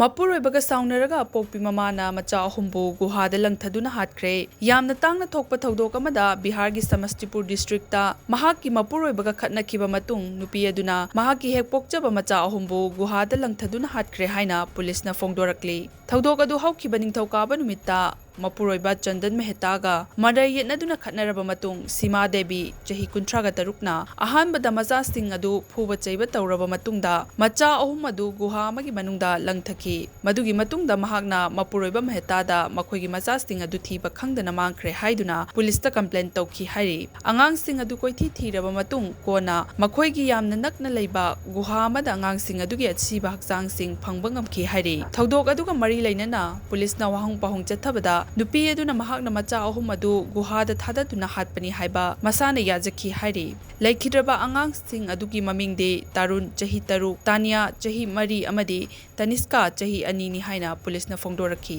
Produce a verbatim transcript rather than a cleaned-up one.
ꯃꯄꯨꯔꯣꯏꯕꯒ ꯁꯥꯎꯅꯔꯒ ꯑꯄꯣꯛꯄꯤ ꯃꯃꯥꯅ ꯃꯆꯥ ꯑꯍꯨꯝꯕꯨ ꯒꯨꯍꯥꯗ ꯂꯪꯊꯗꯨꯅ ꯍꯥꯠꯈ꯭ꯔꯦ꯫ ꯌꯥꯝꯅ ꯇꯥꯡꯅ ꯊꯣꯛꯄ ꯊꯧꯗꯣꯛ ꯑꯃꯗ ꯕꯤꯍꯥꯔꯒꯤ ꯁꯃꯁꯇꯤꯄꯨꯔ ꯗꯤꯁꯇ꯭ꯔꯤꯛꯇ ꯃꯍꯥꯛꯀꯤ ꯃꯄꯨꯔꯣꯏꯕꯒ ꯈꯠꯅꯈꯤꯕ ꯃꯇꯨꯡ, ꯅꯨꯄꯤ ꯑꯗꯨꯅ ꯃꯍꯥꯛꯀꯤ ꯍꯦꯛ ꯄꯣꯛꯆꯕ ꯃꯆꯥ ꯑꯍꯨꯝꯕꯨ ꯒꯨꯍꯥꯗ ꯂꯪꯊꯗꯨꯅ ꯍꯥꯠꯈ꯭ꯔꯦ ꯍꯥꯏꯅ ꯄꯨꯂꯤꯁꯅ ꯐꯣꯡꯗꯣꯔꯛꯂꯤ꯫ ꯊꯧꯗꯣꯛ ꯑꯗꯨ ꯍꯧꯈꯤꯕ ꯅꯤꯡꯊꯧꯀꯥꯕ ꯅꯨꯃꯤꯠꯇ ꯃꯄꯨꯔꯣꯏꯕ ꯆꯟꯗꯟ ꯃꯦꯍꯇꯥꯒ ꯃꯔꯩ ꯌꯦꯠꯅꯗꯨꯅ ꯈꯠꯅꯔꯕ ꯃꯇꯨꯡ, ꯁꯤꯃꯥ ꯗꯦꯕꯤ, ꯆꯍꯤ ꯀꯨꯟꯊ꯭ꯔꯥꯒ ꯇꯔꯨꯛꯅ ꯑꯍꯥꯟꯕꯗ ꯃꯆꯥꯁꯤꯡ ꯑꯗꯨ ꯐꯨꯕ ꯆꯩꯕ ꯇꯧꯔꯕ ꯃꯇꯨꯡꯗ, ꯃꯆꯥ ꯑꯍꯨꯝ ꯑꯗꯨ ꯒꯨꯍꯥ ꯑꯃꯒꯤ ꯃꯅꯨꯡꯗ ꯂꯪꯊꯈꯤ꯫ ꯃꯗꯨꯒꯤ ꯃꯇꯨꯡꯗ ꯃꯍꯥꯛꯅ ꯃꯄꯨꯔꯣꯏꯕ ꯃꯦꯍꯇꯥꯗ ꯃꯈꯣꯏꯒꯤ ꯃꯆꯥꯁꯤꯡ ꯑꯗꯨ ꯊꯤꯕ ꯈꯪꯗꯅ ꯃꯥꯡꯈ꯭ꯔꯦ ꯍꯥꯏꯗꯨꯅ ꯄꯨꯂꯤꯁꯇ ꯀꯝꯄ꯭ꯂꯦꯟ ꯇꯧꯈꯤ ꯍꯥꯏꯔꯤ꯫ ꯑꯉꯥꯡꯁꯤꯡ ꯑꯗꯨ ꯀꯣꯏꯊꯤ ꯊꯤꯔꯕ ꯃꯇꯨꯡ, ꯀꯣꯟꯅ ꯃꯈꯣꯏꯒꯤ ꯌꯥꯝꯅ ꯅꯛꯅ ꯂꯩꯕ ꯒꯨꯍꯥ ꯑꯃꯗ ꯑꯉꯥꯡꯁꯤꯡ ꯑꯗꯨꯒꯤ ꯑꯁꯤꯕ ꯍꯛꯆꯥꯡꯁꯤꯡ ꯐꯪꯕ ꯉꯝꯈꯤ ꯍꯥꯏꯔꯤ꯫ ꯊꯧꯗꯣꯛ ꯑꯗꯨꯒ ꯃꯔꯤ ꯂꯩꯅꯅ ꯄꯨꯂꯤꯁꯅ ꯋꯥꯍꯪ ꯄꯥꯎꯍꯪ ꯆꯠꯊꯕꯗ, ꯅꯨꯄꯤ ꯑꯗꯨꯅ ꯃꯍꯥꯛꯅ ꯃꯆꯥ ꯑꯍꯨꯝ ꯑꯗꯨ ꯒꯨꯍꯥꯗ ꯊꯥꯗꯗꯨꯅ ꯍꯥꯠꯄꯅꯤ ꯍꯥꯏꯕ ꯃꯁꯥꯅ ꯌꯥꯖꯈꯤ ꯍꯥꯏꯔꯤ꯫ ꯂꯩꯈꯤꯗ꯭ꯔꯕ ꯑꯉꯥꯡꯁꯤꯡ ꯑꯗꯨꯒꯤ ꯃꯃꯤꯡꯗꯤ ꯇꯥꯔꯨꯟ, ꯆꯍꯤ ꯇꯔꯨꯛ, ꯇꯥꯅꯤꯌꯥ, ꯆꯍꯤ ꯃꯔꯤ, ꯑꯃꯗꯤ ꯇꯅꯤꯁꯀꯥ, ꯆꯍꯤ ꯑꯅꯤꯅꯤ ꯍꯥꯏꯅ ꯄꯨꯂꯤꯁꯅ ꯐꯣꯡꯗꯣꯔꯛꯈꯤ꯫